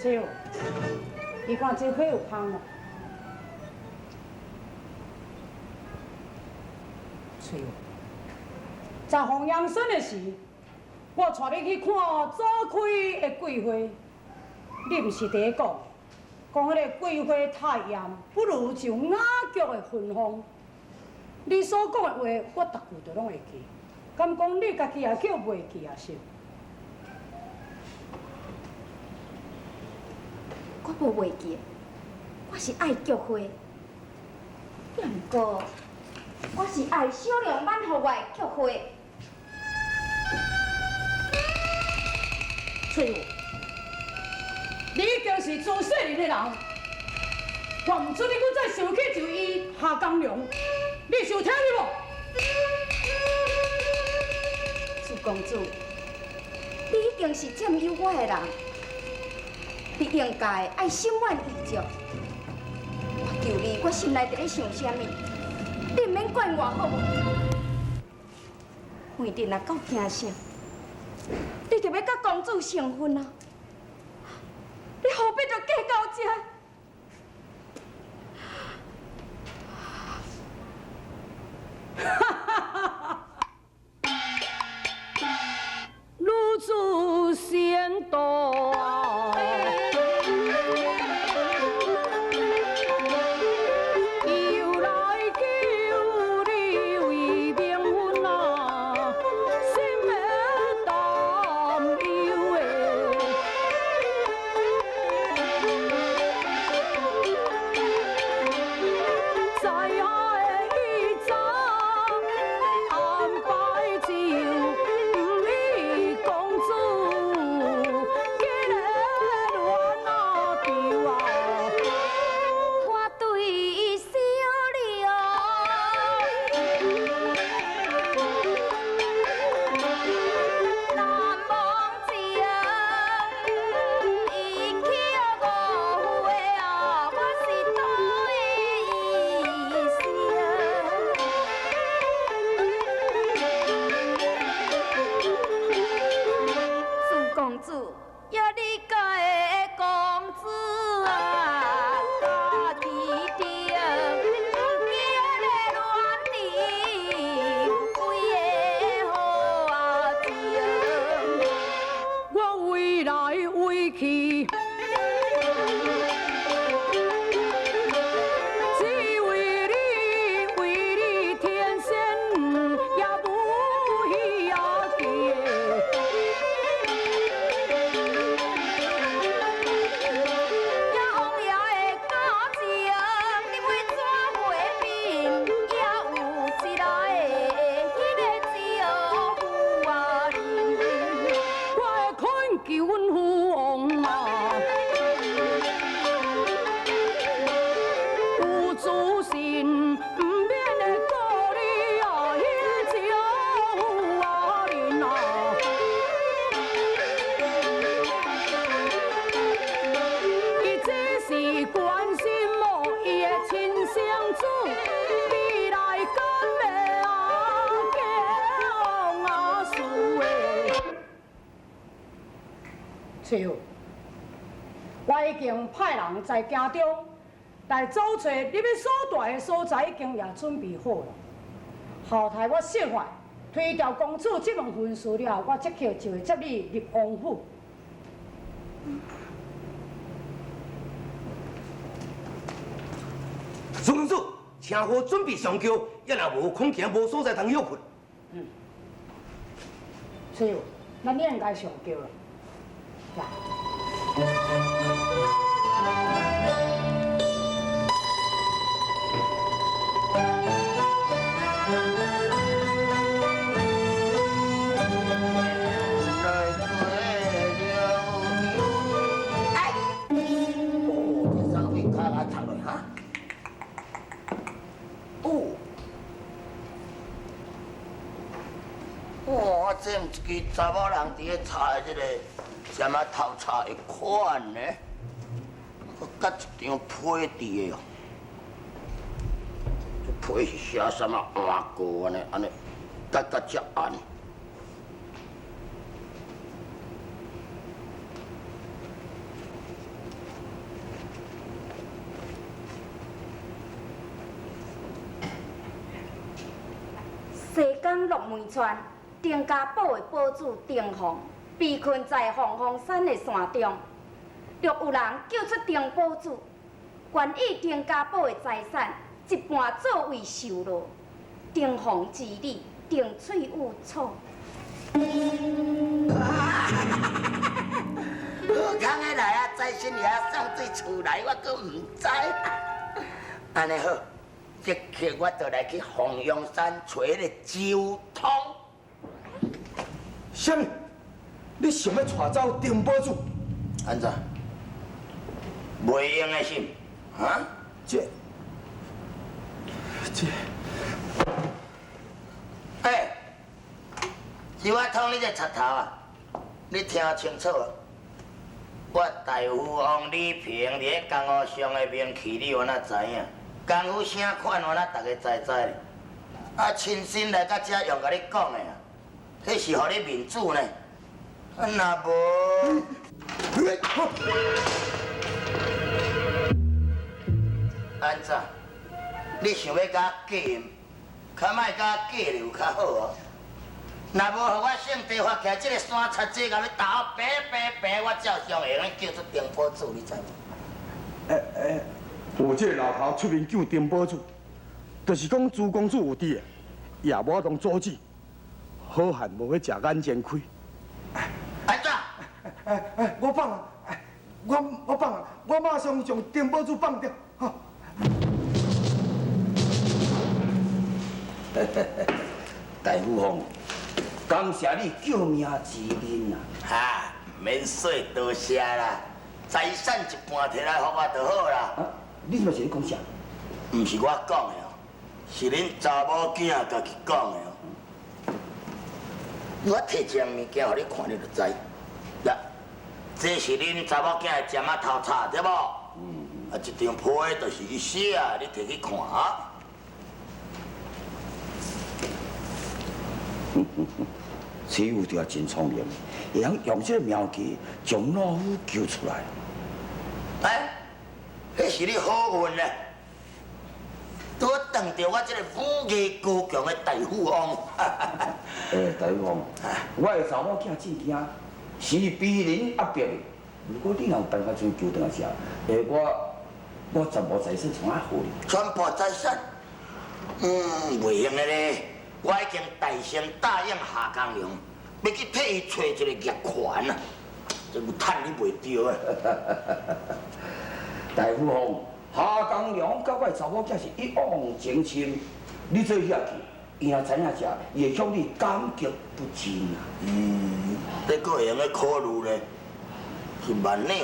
翠玉，你看這花有香無？翠玉，在鳳陽山的時，我帶你去看早開的桂花，你毋是佇咧講，講彼个桂花太艷，不如就雅菊的芬芳。你所講的話，我逐句都攏會記。敢講你家己也叫袂記啊？是？我無袂記，我是愛菊花，也毋過我是愛小良挽予我的菊花。翠玉，你已經是做世人的人，我毋准你閣再想起就伊夏江良，你是有聽入無？朱公子，你已經是佔有我的人，你應該愛心滿意足。我求你，我心內佇咧想啥物，你毋免管我好無？反正若到京城，你就欲佮公子成婚啊！你何必著計較這？哈哈哈！女子仙道。翠玉，我已經派人在京中來找揣你欲所住的所在，已經也準備好了。後台我設法推掉公子這門婚事了後，我即刻就會接你入王府。蘇公子，請好準備上轎，抑若無，恐驚無所在通歇睏。嗯，翠玉，咱應該上轎了。來。哎，哦，這三位卡來插落哈。哦，哇，這毋一支查某人佇咧插的這個啥物頭插的款呢？閣佮一張批佇的哦，這批是寫啥物換過按呢？按呢，蓋甲遮暗。工鹿门村丁家堡的堡主丁凤被困在凤凰山的山中，若有人救出丁堡主，愿以丁家堡的财产一半作为酬劳。丁凤之女丁翠玉错。无空的来啊，财神爷送对厝来，我阁毋知。按呢好，即刻我就来去凤阳山揣彼个周通。啥物？你想欲带走丁堡主？按怎？袂用的是？啊？这，欸，是我通你这贼头啊！你听清楚啊！我大富翁李平伫咧江湖上的名气，你有哪知影？功夫啥款，我哪逐家知知咧？啊，亲身来到遮用共你讲的啊，彼是予你面子呢。啊，若无，按怎？你想欲共我计，较莫共我计就较好哦。若无予我圣地发起来，这个山贼子共你打白白白，我照常会用救出丁堡主，你知无？欸欸，我这个老头出面救丁堡主，就是讲朱公子有伫的，也无法度阻止。好汉无欲食眼前亏。按怎？欸欸，我放啊！我放啊！我马上将丁堡主放掉。吼。大富翁，感谢你救命之恩啊！哈，免说多谢啦，财产一半提来予我就好啦。啊，你这嘛是咧讲啥？毋是我讲的哦，是恁查某囝家己讲的哦。我提一项物件予你看，你就知。来，这是恁查某囝的针仔头插，对无？嗯。啊，这张批就是伊写的，你提去看啊。崔有对真聪明，会晓用这个妙计将老夫救出来。哎，彼是你好运呢，拄碰著我这个武艺高强的大富翁。欸，大富翁，我的查某囝真惊，是被人压迫的。如果你若有办法将伊救转来吃，欸，我全部财产从哪予你？全部财产？嗯，袂用的咧。我已经大声答应夏江龙，欲去替伊揣一个逆权啊！这有趁你袂著啊！大富翁，夏江龙佮我的查某囝是一往情深，你做遐去，伊若知影者，伊会向你感激不尽啊！嗯，你阁会用得考虑咧？一万两，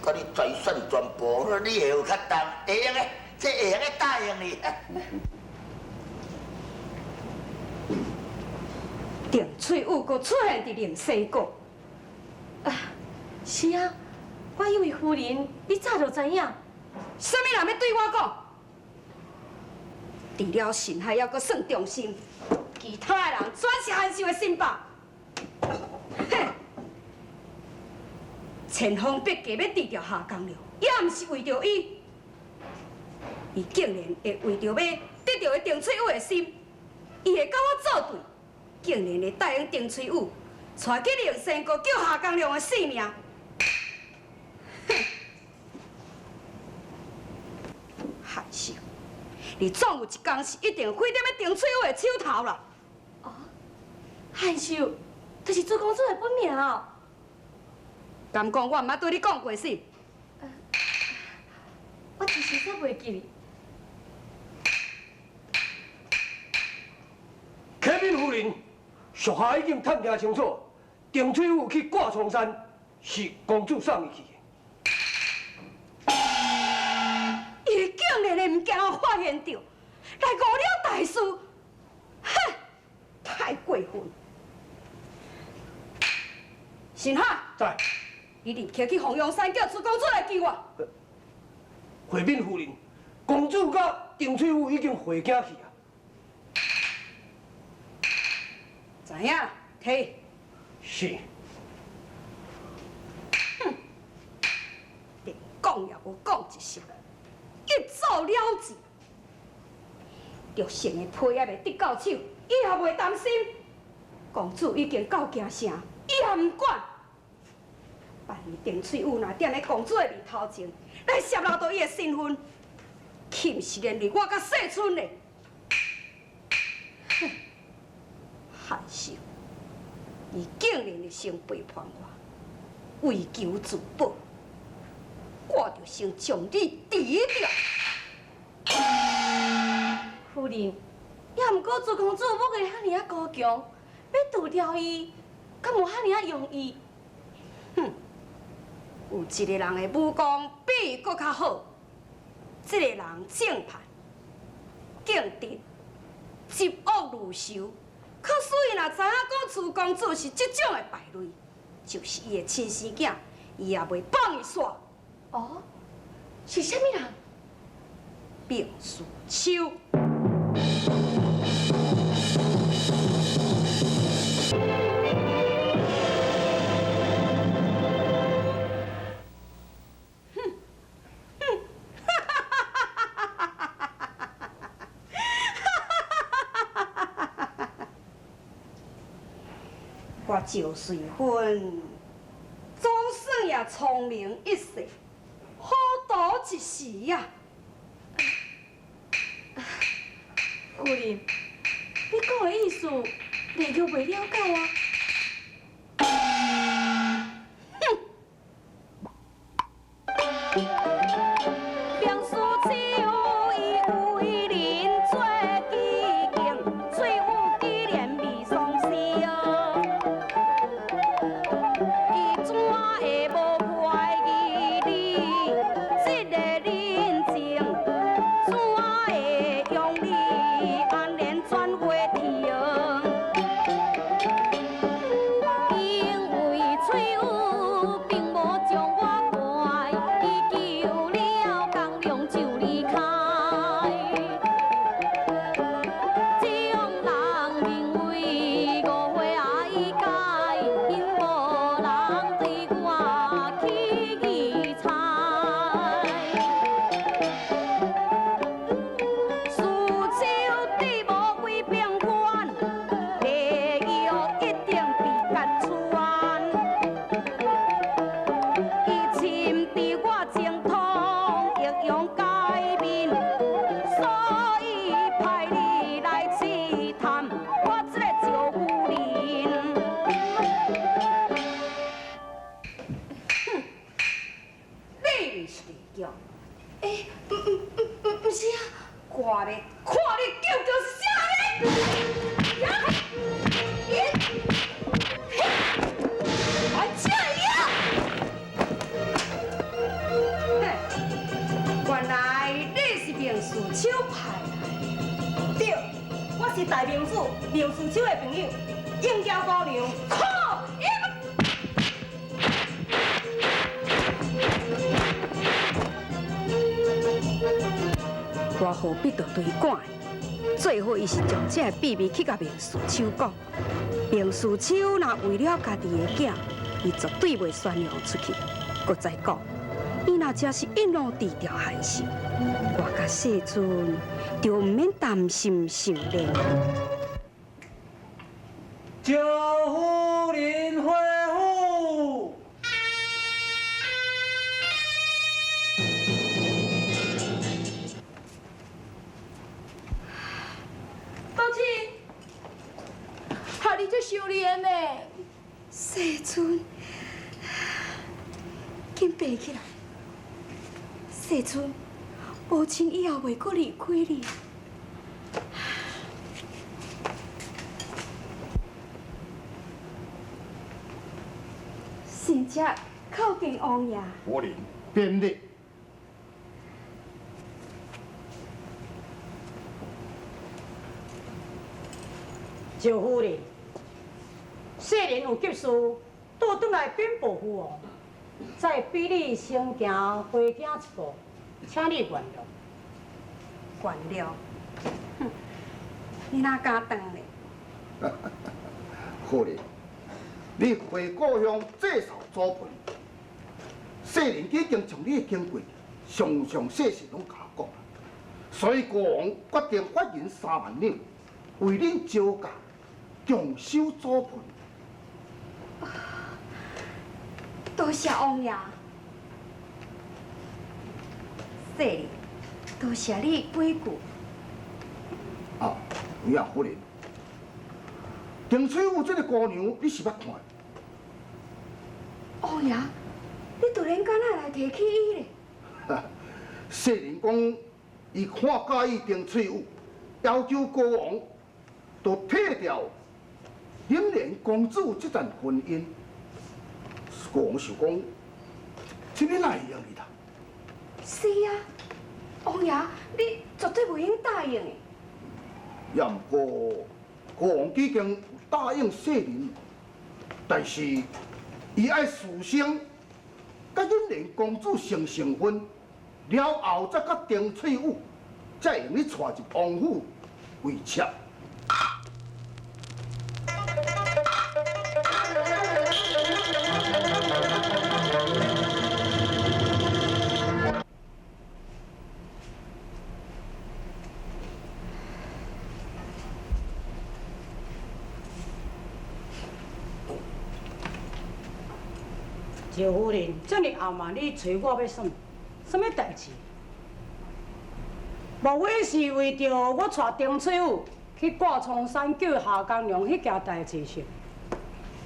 佮你财产全部，你会有较重？会用的，这会用得答应你。丁翠玉阁出现伫灵仙谷。啊，是啊，我以为夫人你早就知影。啥物人欲对我讲？除了神海，犹阁算忠心，其他的人全是韩秀的心腹。哼！千方百计欲除掉夏江龙，也毋是为著伊，伊竟然会为著欲得著彼丁翠玉的心，伊会佮我作对。竟然会答应丁翠玉，带去灵仙谷救夏江龙的性命。哼！韩秀，你总有一天是一定毁伫彼丁翠玉的手头啦。哦，韩秀，就是朱公子的本名哦。敢讲我毋捌对你讲过是？我一时煞袂记哩。启禀夫人，属下已经探听清楚，丁翠玉去挂床山是公主送伊去的。伊竟然会毋惊我发现著，来误了大事，哼，太过分！神海，在。你立刻去凤阳山叫朱公子来救我。回禀夫人，公主佮丁翠玉已经回京去啊。知影，提。是。哼，连讲也无讲一声，一走了之。陆成的批还袂得到手，伊也袂担心。公主已经到京城，伊也毋管。万一丁翠玉若踮咧公主的面头前来泄露到伊的身份，岂毋是连累我佮世春呢？哼，韩秀，伊竟然会先背叛我，为求自保，我就先将你除掉。夫人，也毋过朱公子武艺遐尔仔高强，欲除掉伊，敢有遐尔仔容易？哼，有一个人的武功比伊阁较好，这个人正派、敬直、嫉恶如仇。可使伊若知影讲朱公子是这种的败类，就是伊的亲生囝，伊也袂放伊煞。哦，是啥物人？明素秋。我赵瑞芬总算也聪明一世，糊涂一时啊！夫人，你讲的意思，丽玉袂了解啊。哼！明书秋伊为人做基情，翠玉既然未相惜，伊怎会无怀疑你这个人情？怎会用你安然转回天？因为翠玉并无将我怪，伊救了江良就离开。众人认为误会爱解，因无人对我起疑猜。苏州地无归平原，地玉一定被割穿。伊深知我精通易容改面，所以派你来试探我这个赵夫人。哼，你毋是丽玉，欸，毋是啊，我欲看你究竟是啥人！呀！咦！嘿！来这呀！嘿，原来你是明素秋派来的。对，我是大明主明素秋的朋友，应娇姑娘。靠！我何必著追赶？最好伊是将这个秘密去共明素秋讲。明素秋若为了家己的囝，伊绝对袂宣扬出去。阁再讲，伊若真是一路低调寒心，我佮世尊就毋免担心受连。赵夫人回府。母亲，害你这受怜呢。世尊，紧爬起来。世尊，母亲以后袂阁离开你。臣妾叩见王爷。夫人，便礼。赵夫人，世人有急事，倒转来禀报父王，再比你先行回京一步，请你原谅。原谅？哼，你哪敢当咧？夫人，你回故乡祭扫祖坟，世人已经将你的经过详详细细拢共我讲。所以國王決定發銀3萬兩，為恁招嫁，重修祖墳。多謝王爺，世林，多謝你幾句。啊，有影夫人，丁翠玉這個姑娘，你是捌看？王爺，你突然間哪來提起伊咧？世人講，伊看佮意丁翠玉，要求國王都退掉永蓮公主這段婚姻。國王想講，這你哪會用得啦？是啊，王爺，你絕對袂用答應的。也毋過，國王已經答應世人，但是伊愛事先佮永蓮公主先成婚，了後才佮丁翠玉，才會用得娶入王府為妾。赵夫人，這麼暗晚，你揣我欲創啥物代誌？莫非是為著我帶丁翠玉去掛蒼山救夏江娘彼件代誌是？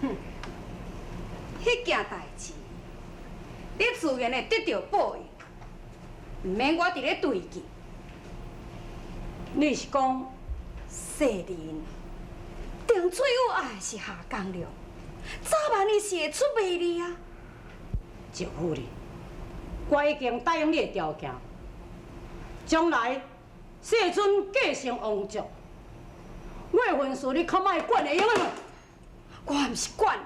哼，彼件代誌，你自然會得著報應，毋免我佇咧對記。你是講，世人，丁翠玉愛的是夏江娘，早晚伊是會出賣你啊！趙夫人，我已經答應你的條件，將來世尊繼承王爵，我的婚事你較莫管會用的無？我毋是管，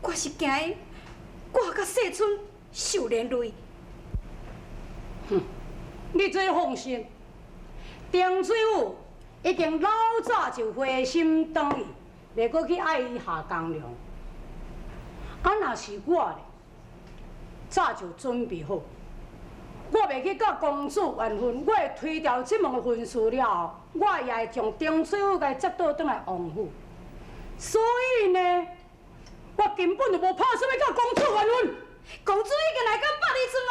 我是驚我佮世尊受連累。哼，你這放心，丁翠玉已經老早就回心轉意，袂閣去愛伊夏江娘。啊，若是我咧？早就準備好，我袂去佮公主完婚，我會推掉這門婚事了後，我也會將丁翠玉共接倒轉來王府。所以呢，我根本就無拍算欲佮公主完婚。公主已經來到百里村啊！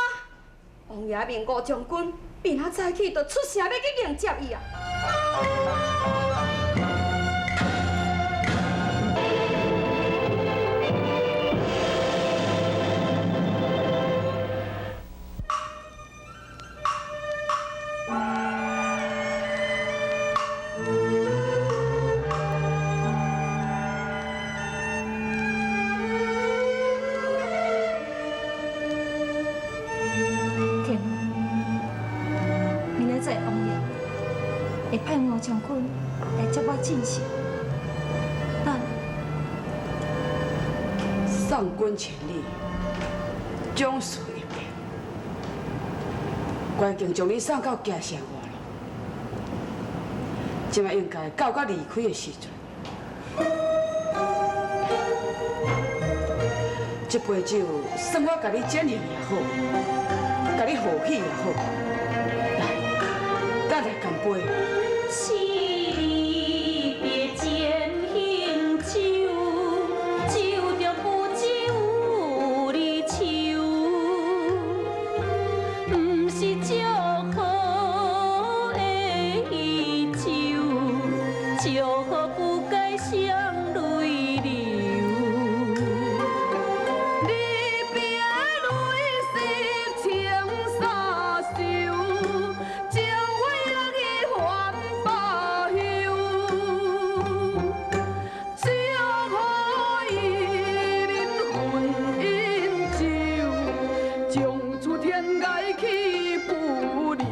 王爺命吳將軍明仔早起就出城欲去迎接伊啊！將軍來接我進城，但送君千里，將事一别，我已經將你送到京城外了，這擺應該到我離開的時陣。這杯酒算我共你餞行也好，共你賀喜也好，來，咱來乾杯。千里別餞行酒，酒中有酒有離愁，毋是祝賀的喜酒，祝賀不该双淚流。離別淚濕青紗袖，情花已還罷休。祝賀伊恁婚姻酒，从此天涯去不留。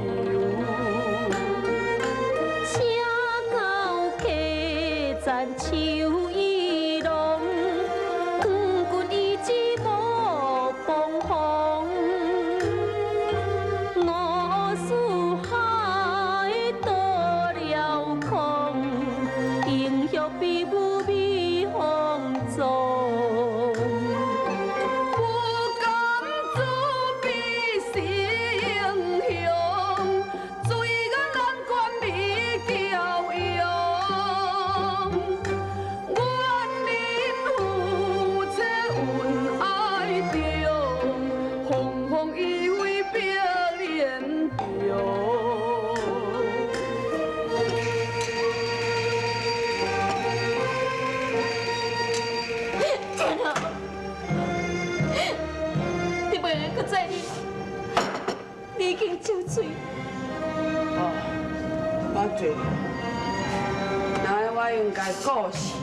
车到客栈秋意浓，劝君一纸莫彷徨。五四海多了空，英雄比武美风中。不甘自比是英雄，水已經招罪。哦，我醉了，那我應該過世。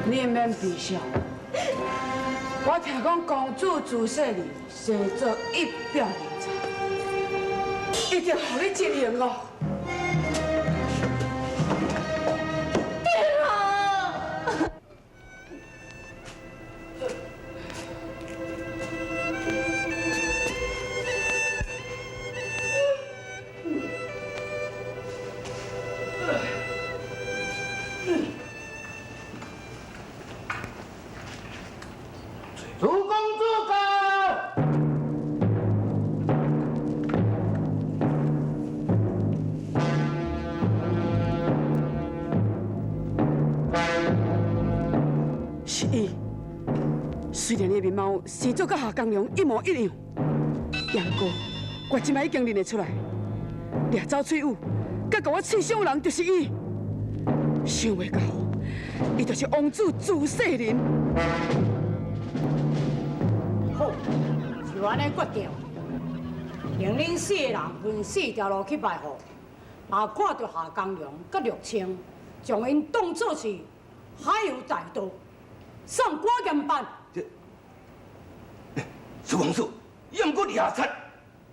你免悲傷，我聽講公主朱世林生做一表人才，一定予你真幸哦。對啊。主公主公，是伊，雖然伊的面貌生做佮夏江龍一模一樣，不過我這擺已經認得出來，掠走翠雨，佮共我刺傷的人就是伊。想袂到，伊就是王子朱世林。好，就按呢決定。令恁四个人分四條路去埋伏，若看著夏江龍佮陸清，將𪜶當作是海洋大盜，送趕嚴辦。這，蘇公子，伊毋過掠賊、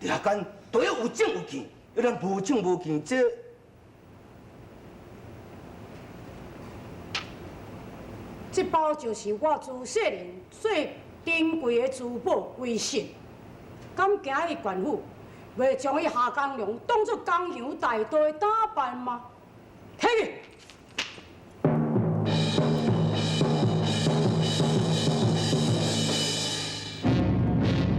掠奸，都要有證有據，咱無證無據，這這包就是我朱世林最珍貴的珠寶微信，敢驚伊官府袂將伊夏江龍當作江洋大盜的打扮嗎？起去！